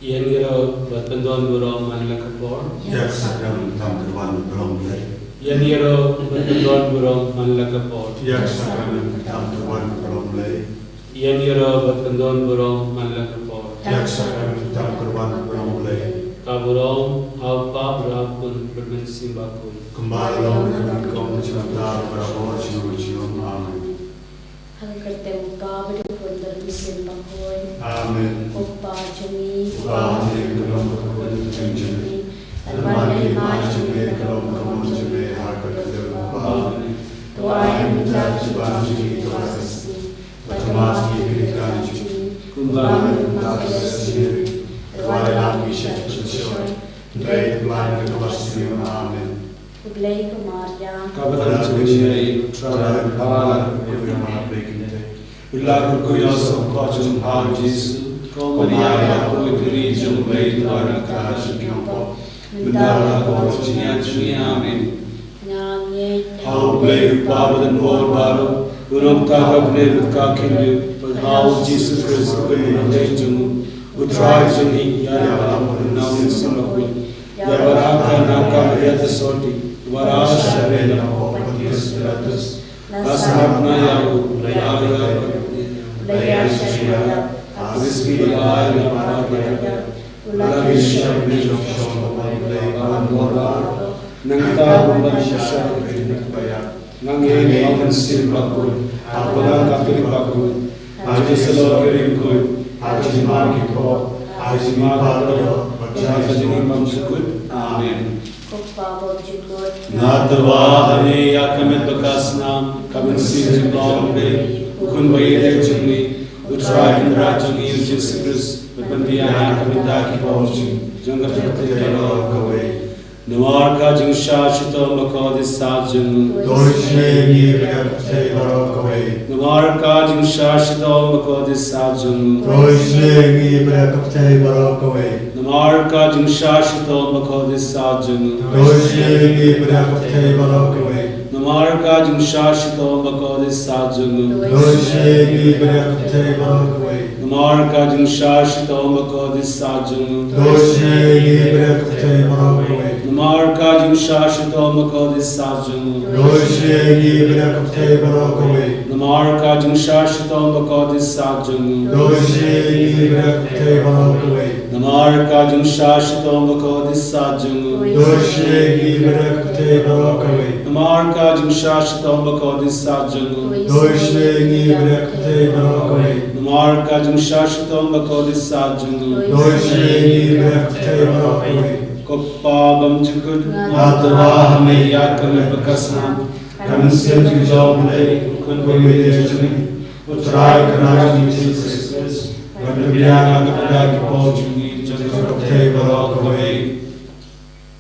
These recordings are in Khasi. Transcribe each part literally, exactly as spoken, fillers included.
Ïa ngi ruh bad pyndon burom man la ka por. Ïa ka sakramen tam kyrwan burom lei. Ïa ngi ruh bad pyndon burom man la ka por. Ïa ka sakramen tam kyrwan burom lei. Ïa ngi ruh bad pyndon burom man la ka por. Ïa ka sakramen tam kyrwan burom lei. Ka burom ha u Kpa bad ha u Khun bad ha u Mynsiem Bakhuid. Kumba long mynta, kum ka jingmut, barabor, junom junom. Amen. Ha ka kyrteng u Kpa bad u Khun bad u Mynsiem Bakhuid. Amen. Ko Kpa jong ngi, uba ha bneng, ka long ka kyrteng jong me. Lada ka long ka mon jong me ha ka kyrteng u Kpa. To ai mynta ka jingpang jong ngi kaba shisien. Bad to map ïa ki kyrdan jong ngi, kumba ngi map ïa ki kyrdan jong ngi. Lada ngi la pynshoi, hynrei to pynlait na kaba sniew. Amen. Khublei ko Maria. Kaba don jingmyntoi, U Trai u don bad phi. Khublei ko Maria, kyrkhu ïa u soh jong u Kpa jong ngi u Jisu. Ko Maria, kaba kyrkhu ïa u Blei, to ai na ka jingpang. Mynta bad ha ka por jingïap jong ngi. Amen. Nga ngeit ha U Blei U Kpa badonbor baroh, U Nongpynim ka bneng bad ka khyndew, bad ha U Jisu Khrist U Khun U Blei jong ngi, U Trai jong ngi, ïa la ka bynta na U Mynsiem Bakhuid, ïa la ka na ka Maria Theisotti, uba la shah rei na ka hok u Pontius Pilatus. La sngap na ïa u, la ïaid ïa u, la ïaid sha ïing, ha ka sngi la ai ïa u ha ka kyrdan, u la ïaid sha ka bynta jong U Blei uba don bad baroh. Nangta u ban ïaishah ha ka kyrdan. Nga ngeit ha U Mynsiem Bakhuid, ha ka Balang Katholik bakhuid, ha ka jingïasyllok ki riewkhuid, ha ka jingmap ki pop, ha ka jingmap baroh, bad ha ka jingim bymjukut. Amen. Ko Kpa bymjukut, nga tyrwa ha me ïa ka met bad ka snam, ka mynsiem jong U Blei, U Khun ba ïeit jong me, U Trai Kynrad jong ngi U Jisu Khrist, ban pynbiang ïa ka bynta ki pop jong ngi, jong ka pyrthei baroh kawei. Namar ka jingshah shitom bakordit sat jong u. To ïeit sha ngi ïa ka pyrthei baroh kawei. Namar ka jingshah shitom bakordit sat jong u. To ïeit sha ngi ïa ka pyrthei baroh kawei. Namar ka jingshah shitom bakordit sat jong u. To ïeit sha ngi ïa ka pyrthei baroh kawei. Namar ka jingshah shitom bakordit sat jong u. To ïeit sha ngi ïa ka pyrthei baroh kawei. Namar ka jingshah shitom bakordit sat jong u. To ïeit sha ngi ïa ka pyrthei baroh kawei. Namar ka jingshah shitom bakordit sat jong u. To ïeit sha ngi ïa ka pyrthei baroh kawei. Namar ka jingshah shitom bakordit sat jong u. To ïeit sha ngi ïa ka pyrthei baroh kawei. Namar ka jingshah shitom bakordit sat jong u. To ïeit sha ngi ïa ka pyrthei baroh kawei. Namar ka jingshah shitom bakordit sat jong u. To ïeit sha ngi ïa ka pyrthei baroh kawei. Namar ka jingshah shitom bakordit sat jong u. To ïeit sha ngi ïa ka pyrthei baroh kawei. Ko Kpa bymjukut, nga tyrwa ha me ïa ka met bad ka snam, ka mynsiem jong U Blei, U Khun ba ïeit jong ngi, U Trai Kynrad jong ngi U Jisu Khrist, ban pynbiang ïa ka bynta ki pop jong ngi, jong ka pyrthei baroh kawei.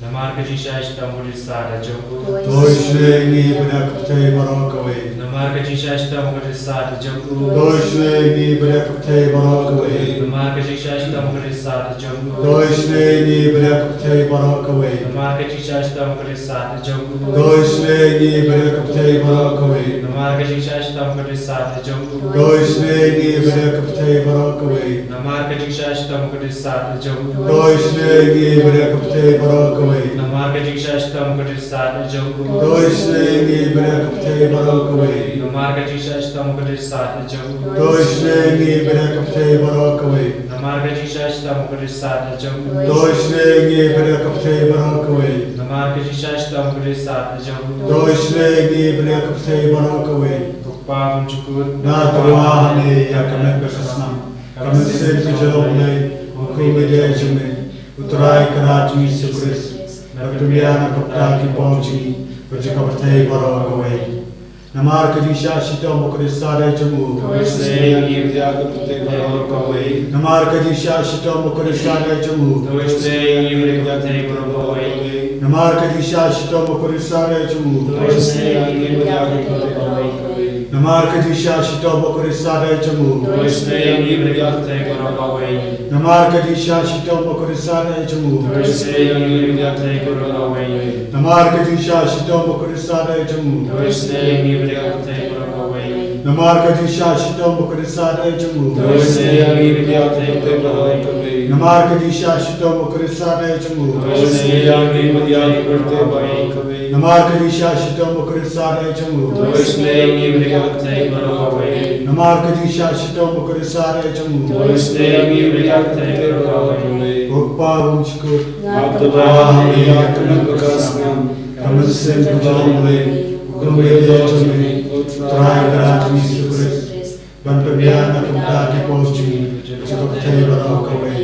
Namar ka jingshah shitom bakordit sat jong u. To ïeit sha ngi ïa ka pyrthei baroh kawei. Namar ka jingshah shitom bakordit sat jong u. To ïeit sha ngi ïa ka pyrthei baroh kawei. Namar ka jingshah shitom bakordit sat jong u. To ïeit sha ngi ïa ka pyrthei baroh kawei. Namar ka jingshah shitom bakordit sat jong u. To ïeit sha ngi ïa ka pyrthei baroh kawei. Namar ka jingshah shitom bakordit sat jong u. To ïeit sha ngi ïa ka pyrthei baroh kawei. Namar ka jingshah shitom bakordit sat jong u. To ïeit sha ngi ïa ka pyrthei baroh kawei. Namar ka jingshah shitom bakordit sat jong u. To ïeit sha ngi ïa ka pyrthei baroh kawei. Namar ka jingshah shitom bakordit sat jong u. To ïeit sha ngi ïa ka pyrthei baroh kawei. Namar ka jingshah shitom bakordit sat jong u. To ïeit sha ngi ïa ka pyrthei baroh kawei. Namar ka jingshah shitom bakordit sat jong u. To ïeit sha ngi ïa ka pyrthei baroh kawei. Ko Kpa bymjukut, nga tyrwa ha me ïa ka met bad ka snam, ka mynsiem ka jong U Blei, U Khun ba ïeit jong me, U Trai Kynrad jong ngi U Jisu Khrist, ban pynbiang ïa ka bynta ki pop jong ngi, bad jong ka pyrthei baroh kawei. Namar ka jingshah shitom bakordit sat jong u. To ïeit sha ngi ïa ka pyrthei baroh kawei. Namar ka jingshah shitom bakordit sat jong u. To ïeit sha ngi ïa ka pyrthei baroh kawei. Namar ka jingshah shitom bakordit sat jong u. To ïeit sha ngi ïa ka pyrthei baroh kawei. Namar ka jingshah shitom bakordit sat jong u. To ïeit sha ngi ïa ka pyrthei baroh kawei. Namar ka jingshah shitom bakordit sat jong u. To ïeit sha ngi ïa ka pyrthei baroh kawei. Namar ka jingshah shitom bakordit sat jong u. To ïeit sha ngi ïa ka pyrthei baroh kawei. Namar ka jingshah shitom bakordit satia jong u. To isynei ïa ngi bad ïa ka pyrthei baroh kawei. Namar ka jingshah shitom bakordit satia jong u. To isynei ïa ngi bad ïa ka pyrthei baroh kawei. Namar ka jingshah shitom bakordit satia jong u. To isynei ïa ngi bad ïa ka pyrthei baroh kawei. Namar ka jingshah shitom bakordit satia jong u. To isynei ïa ngi bad ïa ka pyrthei baroh kawei. Ko Kpa bymjukut. Nga tyrwa ha me ïa ka nongbakla snem. Ka mynsiem ka jong U Blei, U Kyngbeit jong me, U Trai Kynrad jong ngi Jisu Khrist, ban pynbiang na ka bynta ki pop jong ngi, bad jong ka pyrthei baroh kawei.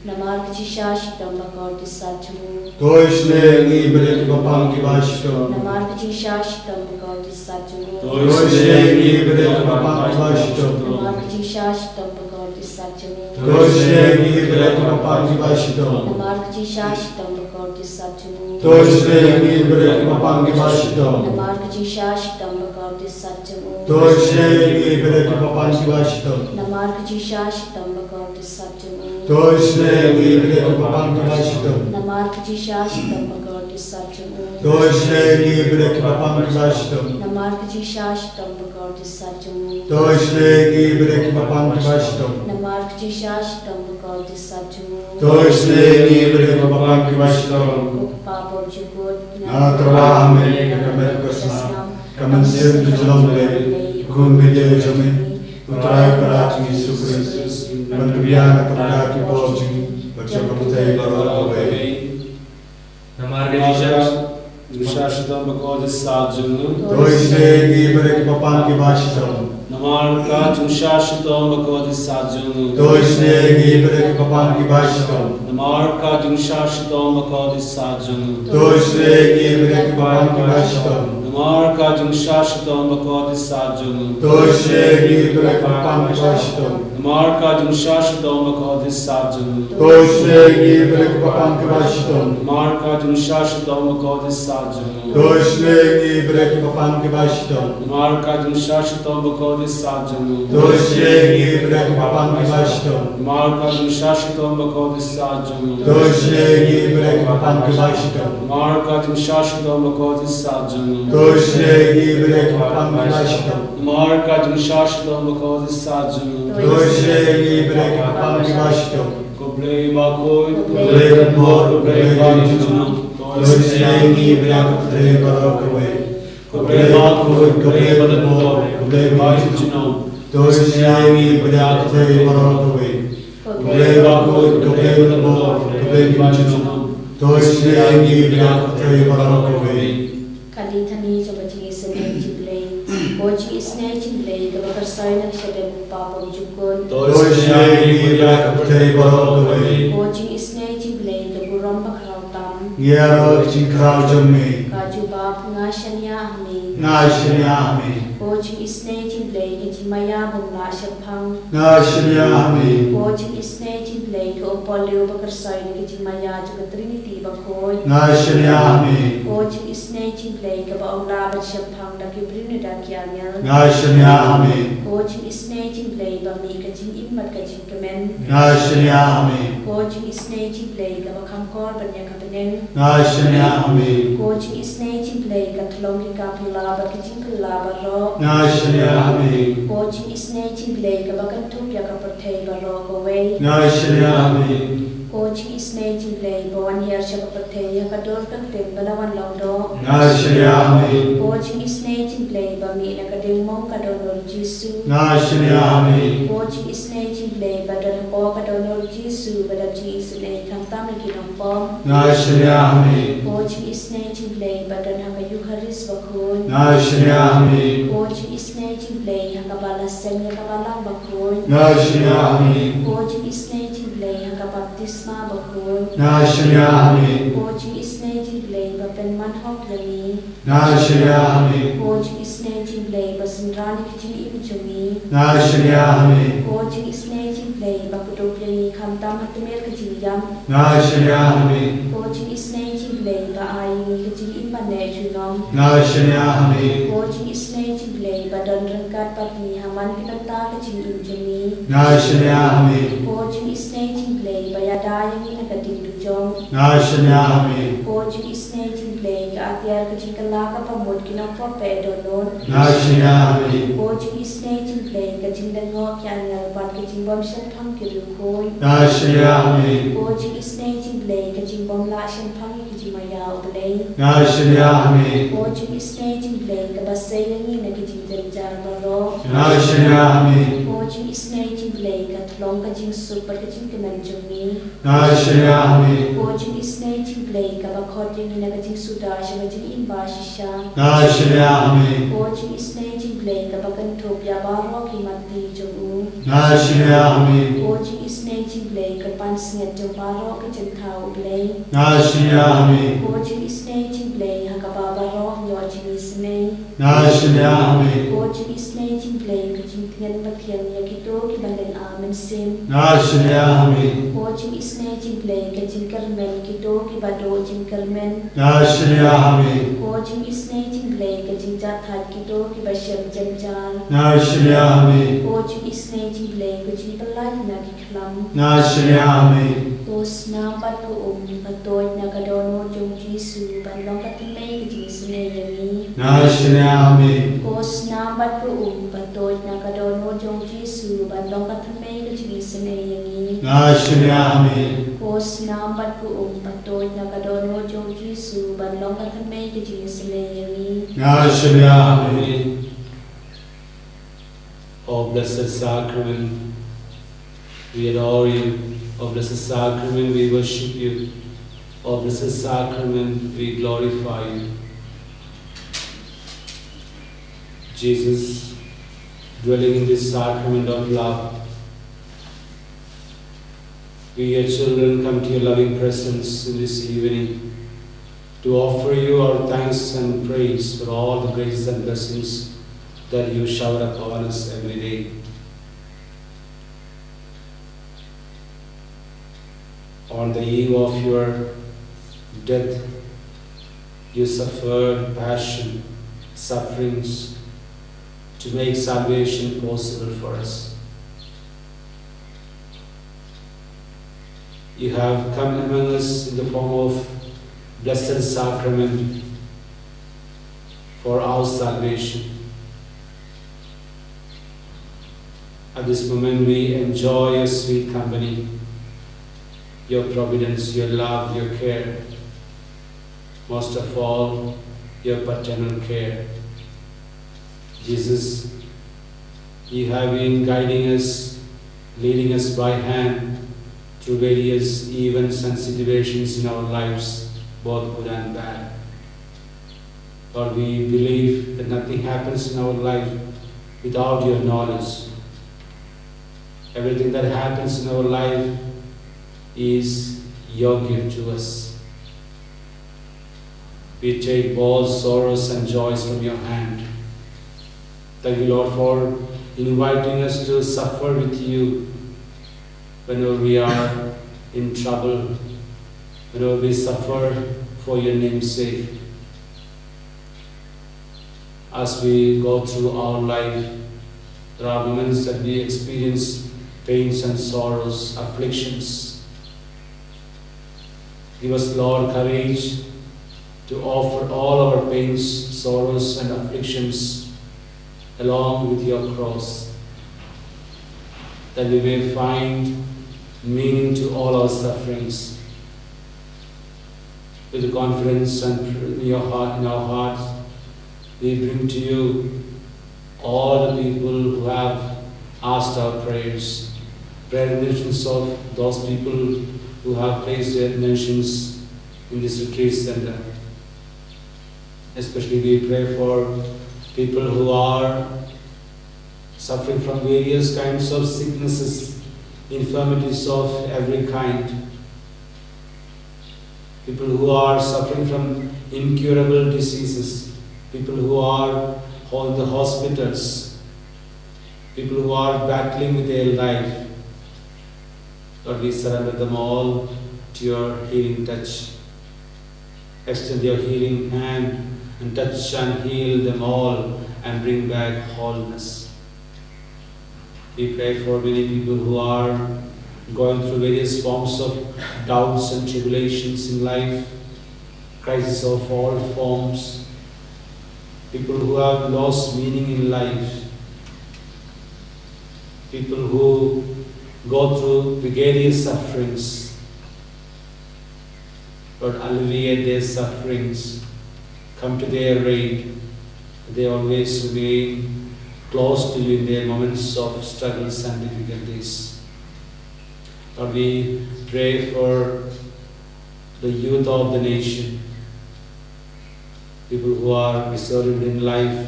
Namar ka jingshah shitom bakordit sat jong u. To isynei ïa ngi bad ïa ki bapang kiba shitom. Namar ka jingshah shitom bakordit sat jong u. To isynei ïa ngi bad ïa ki bapang kiba shitom. Namar ka jingshah shitom bakordit sat jong u. To isynei ïa ngi bad ïa ki bapang kiba shitom. Namar ka jingshah shitom bakordit sat jong u. To isynei ïa ngi bad ïa ki bapang kiba shitom. Namar ka jingshah shitom bakordit sat jong u. To isynei ïa ngi bad ïa ki bapang kiba shitom. Namar ka jingshah shitom bakordit sat jong u. To isynei ïa ngi bad ïa ki bapang kiba shitom. Namar ka jingshah shitom bakordit sat jong u. To isynei ïa ngi bad ïa ki bapang kiba shitom. Namar ka jingshah shitom bakordit sat jong u. To isynei ïa ngi bad ïa ki bapang kiba shitom. Namar ka jingshah shitom bakordit sat jong u. To isynei ïa ngi bad ïa ki bapang kiba shitom. Ko Kpa bymjukut. Nga tyrwa ha me ïa ka met ka snam, ka mynsiem ka jong U Blei, U Kyngbeit jong me, U Trai Kynrad jong ngi Jisu Khrist, ban pynbiang na ka bynta ki pop jong ngi, bad jong ka pyrthei baroh kawei. Namar ka jingshah, jingshah shitom bakordit sat jong u. To isynei ïa ngi bad ïa ki bapang kiba shitom. Namar ka jingshah shitom bakordit sat jong u. To isynei ïa ngi bad ïa ki bapang kiba shitom. Namar ka jingshah shitom bakordit sat jong u. To isynei ïa ngi bad ïa ki bapang kiba shitom. Namar ka jingshah shitom bakordit sat jong u. To isynei ïa ngi bad ïa ki bapang kiba shitom. Namar ka jingshah shitom bakordit sat jong u. To isynei ïa ngi bad ïa ki bapang kiba shitom. Namar ka jingshah shitom bakordit sat jong u. To isynei ïa ngi bad ïa ki bapang kiba shitom. Namar ka jingshah shitom bakordit sat jong u. To isynei ïa ngi bad ïa ki bapang kiba shitom. Namar ka jingshah shitom bakordit sat jong u. To isynei ïa ngi bad ïa ki bapang kiba shitom. Namar ka jingshah shitom bakordit sat jong u. To isynei ïa ngi bad ïa ki bapang kiba shitom. Namar ka jingshah shitom bakordit sat jong u. To isynei ïa ngi bad ïa ki bapang kiba shitom. Ko Blei bakhuid, ko Blei badbor, ko Blei ba ïeit junom. To isynei ïa ngi bad ïa ka pyrthei baroh kawei. Ko Blei bakhuid, ko Blei badbor, ko Blei ba ïeit junom. To isynei ïa ngi bad ïa ka pyrthei baroh kawei. Ko Blei bakhuid, ko Blei badbor, ko Blei ba ïeit junom. To isynei ïa ngi bad ïa ka pyrthei baroh kawei. Ka Litany jong ka jingisynei jong U Blei. Ko jingisynei jong U Blei kaba kyrsoi na ka shadem U Kpa bymjukut. To isynei ïa ngi bad ïa ka pyrthei baroh kawei. Ko jingisynei jong U Blei ka burom bakhraw tam. Ngi ïaroh ka jingkhraw jong me. Ka jubab, nga shaniah ha me. Nga shaniah ha me. Ko jingisynei jong U Blei ka jingmaïa bymlah shemphang. Nga shaniah ha me. Ko jingisynei jong U Blei ka umpohliew ba kyrsoi na ka jingmaïa jong ka Trinity bakhuid. Nga shaniah ha me. Ko jingisynei jong U Blei kaba ong lah ban shemphang da ki briew ne da ki angel. Nga shaniah ha me. Ko jingisynei jong U Blei ba mih ka jingim bad ka jingkmen. Nga shaniah ha me. Ko jingisynei jong U Blei kaba kham kor ban ïa ka bneng. Nga shaniah ha me. Ko jingisynei jong U Blei ka tyllong ki ka phylla bad ki jingphylla baroh. Nga shaniah ha me. Ko jingisynei jong U Blei kaba kynthup ïa ka pyrthei baroh kawei. Nga shaniah ha me. Ko jingisynei jong U Blei ba wan hiar sha ka pyrthei ha ka dur ka ktien ba la wan long doh. Nga shaniah ha me. Ko jingisynei jong U Blei ba mih na ka diengmong ka dohnud Jisu. Nga shaniah ha me. Ko jingisynei jong U Blei ba don hapoh ka dohnud Jisu ba dap jingisynei khamtam ïa ki nongpop. Nga shaniah ha me. Ko jingisynei jong U Blei ba don ha ka Eukharist bakhuid. Nga shaniah ha me. Ko jingisynei jong U Blei ha kaba la seng ïa ka Balang bakhuid. Nga shaniah ha me. Ko jingisynei jong U Blei ha ka baptisma bakhuid. Nga shaniah ha me. Ko jingisynei jong U Blei ba pynman hok ïa ngi. Nga shaniah ha me. Ko jingisynei jong U Blei ba synran ïa ka jingim jong ngi. Nga shaniah ha me. Ko jingisynei jong U Blei ba kdup ïa ngi khamtam ha tmier ka jingïap. Nga shaniah ha me. Ko jingisynei jong U Blei ba ai ïa ngi ka jingim ban leh junom. Nga shaniah ha me. Ko jingisynei jong U Blei ba don ryngkat bad ngi ha man ki bynta ka jingim jong ngi. Nga shaniah ha me. Ko jingisynei jong U Blei ba ïada ïa ngi na ka ding dujok. Nga shim ïa ha me. Ko jingisynei jong U Blei, ka atiar ka jingkylla kaba mut ki nongpop ba dohnud. Nga shim ïa ha me. Ko jingisynei jong U Blei, ka jinglyngngoh ki angel bad ka jingbym shemphang ki riewkhuid. Nga shim ïa ha me. Ko jingisynei jong U Blei, ka jingbym lah shemphang ïa ki jingmaïa U Blei. Nga shim ïa ha me. Ko jingisynei jong U Blei, kaba sei ïa ngi na ki jingjynjar baroh. Nga shim ïa ha me. Ko jingisynei jong U Blei, ka long ka jingsuk bad ka jingkmen jong ngi. Nga shim ïa ha me. Ko jingisynei jong U Blei, kaba khot ïa ngi na ka jingsuda sha ka jingim ba shisha. Nga shim ïa ha me. Ko jingisynei jong U Blei, kaba kynthup ïa baroh ki mat jong u. Nga shim ïa ha me. Ko jingisynei jong U Blei, ka pansngiat jong baroh ki jingthaw U Blei. Nga shim ïa ha me. Ko jingisynei jong U Blei, ha kaba baroh ngi ïoh jingisynei. Nga shim ïa ha me. Ko jingisynei jong U Blei, ka jingtngen pathiang ïa kito kiba lyngba mynsiem. Nga shim ïa ha me. Ko jingisynei jong U Blei, ka jingkyrmen kito kiba duh jingkyrmen. Nga shim ïa ha me. Ko jingisynei jong U Blei, ka jingjahthait kito kiba shem jynjar. Nga shim ïa ha me. Ko jingisynei jong U Blei, ka jingpyllait na ki khlam. Nga shim ïa ha me. Ko snam bad ko um, ba tuid na ka dohnud jong U Jisu, ban long ka thymmei ka jingisynei ïa ngi. Nga shim ïa ha me. Ko snam bad ko um, ba tuid na ka dohnud jong U Jisu, ban long ka thymmei ka jingisynei ïa ngi. Nga shim ïa ha me. Ko snam bad ko um, ba tuid na ka dohnud jong U Jisu, ban long ka thymmei ka jingisynei ïa ngi. Nga shim ïa ha me. O blessed sacrament, we adore you. O blessed sacrament, we worship you. O blessed sacrament, we glorify you. Jesus, dwelling in this sacrament of love, we, your children, come to your loving presence in this evening to offer you our thanks and praise for all the graces and blessings that you shower upon us every day. On the eve of your death, you suffered passion, sufferings, to make salvation possible for us. You have come among us in the form of blessed sacrament for our salvation. At this moment, we enjoy your sweet company, your providence, your love, your care, most of all, your paternal care. Jesus, you have been guiding us, leading us by hand through various events and situations in our lives, both good and bad. Lord, we believe that nothing happens in our life without your knowledge. Everything that happens in our life is your gift to us. We take both sorrows and joys from your hand. Thank you, Lord, for inviting us to suffer with you whenever we are in trouble, whenever we suffer for your name's sake. As we go through our life, there are moments that we experience pains and sorrows, afflictions. Give us, Lord, courage to offer all our pains, sorrows, and afflictions along with your cross, that we may find meaning to all our sufferings. With confidence and in your heart, in our hearts, we bring to you all the people who have asked our prayers, prayer intentions of those people who have placed their intentions in this retreat center. Especially, we pray for people who are suffering from various kinds of sicknesses, infirmities of every kind, people who are suffering from incurable diseases, people who are ho-, in the hospitals, people who are battling with their life. Lord, we surrender them all to your healing touch. Extend your healing hand and touch and heal them all and bring back wholeness. We pray for many people who are going through various forms of doubts and tribulations in life, crisis of all forms, people who have lost meaning in life, people who go through vicarious sufferings. Lord, alleviate their sufferings, come to their aid, that they always remain close to you in their moments of struggles and difficulties. Lord, we pray for the youth of the nation, people who are disordered in life,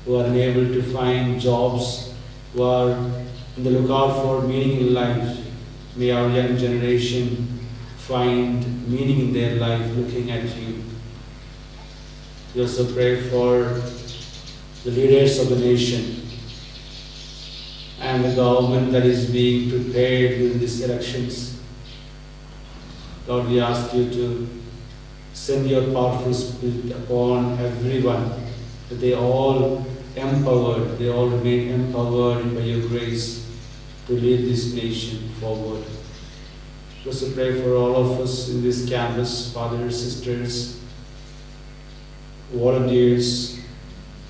who are unable to find jobs, who are in the lookout for meaning in life. May our young generation find meaning in their life looking at you. We also pray for the leaders of the nation and the government that is being prepared during these elections. Lord, we ask you to send your powerful spirit upon everyone, that they all empowered, they all remain empowered by your grace to lead this nation forward. We also pray for all of us in this campus, fathers, sisters, volunteers,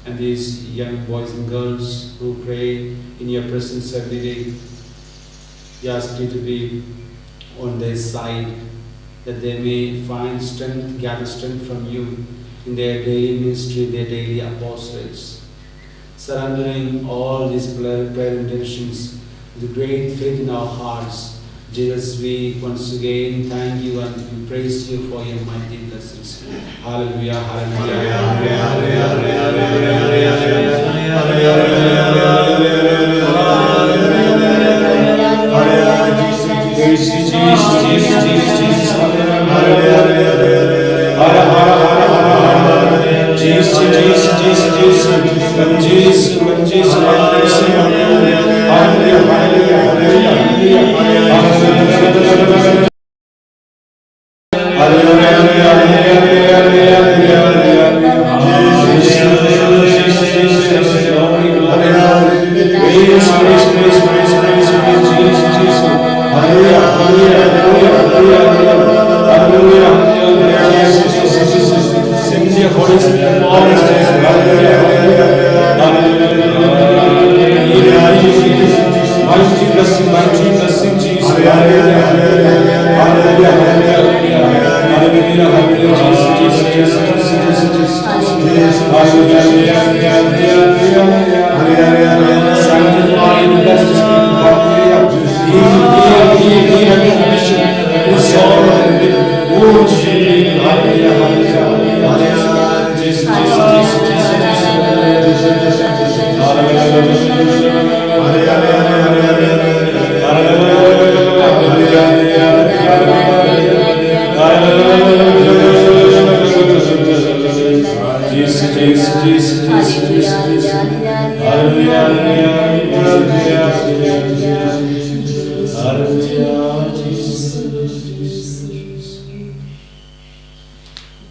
and these young boys and girls who pray in your presence every day. We ask you to be on their side, that they may find strength, gather strength from you in their daily ministry, their daily apostolates. Surrendering all these prayer, prayer intentions with great faith in our hearts, Jesus, we once again thank you and we praise you for your mighty blessings. Hallelujah, hallelujah, hallelujah, hallelujah, hallelujah, hallelujah, hallelujah, hallelujah, hallelujah, Jesus, Jesus, Jesus, Jesus, Jesus, hallelujah, hallelujah, hallelujah, hallelujah, hallelujah, hallelujah, Jesus, Jesus, Jesus, Jesus, Jesus, Jesus, hallelujah, hallelujah, hallelujah, hallelujah, hallelujah. Mighty blessing, mighty blessing, Jesus. Hallelujah, hallelujah, hallelujah, hallelujah, hallelujah, hallelujah, Jesus, Jesus, Jesus, Jesus, Jesus, Jesus. Hallelujah, hallelujah, hallelujah, hallelujah, hallelujah, hallelujah. Sanctify and bless this people, hallelujah. Heal, heal, heal, heal every condition, every sorrow, every wounds, heal, hallelujah, hallelujah, hallelujah, Jesus, Jesus, Jesus, Jesus, Jesus, Jesus, Jesus, Jesus, Jesus, Jesus.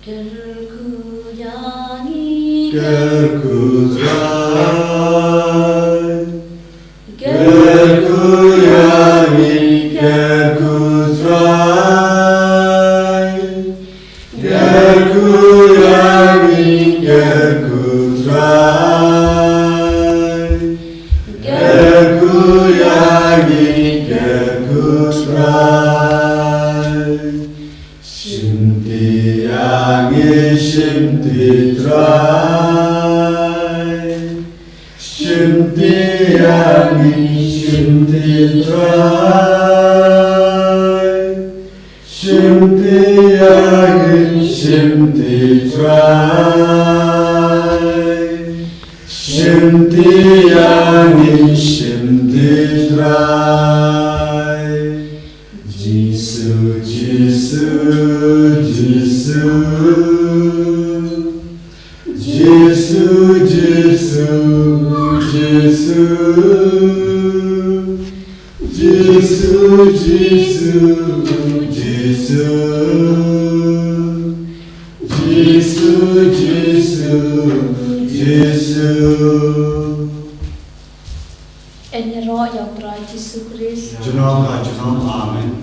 Kyrkhu ïa ngi. Kyrkhu Trai. Kyrkhu ïa ngi, kyrkhu Trai. Kyrkhu ïa ngi, kyrkhu Trai. Kyrkhu ïa ngi, kyrkhu Trai. Shimti ïa ngi, shimti Trai. Shimti ïa ngi, shimti Trai. Shimti ïa ngi, shimti Trai. Shimti ïa ngi, shimti Trai. Jisu, Jisu, Jisu. Jisu, Jisu, Jisu. Jisu, Jisu, Jisu. Jisu, Jisu, Jisu. Yn ïaroh ïa U Trai Jisu. Khrist. Junom ha junom. Amen.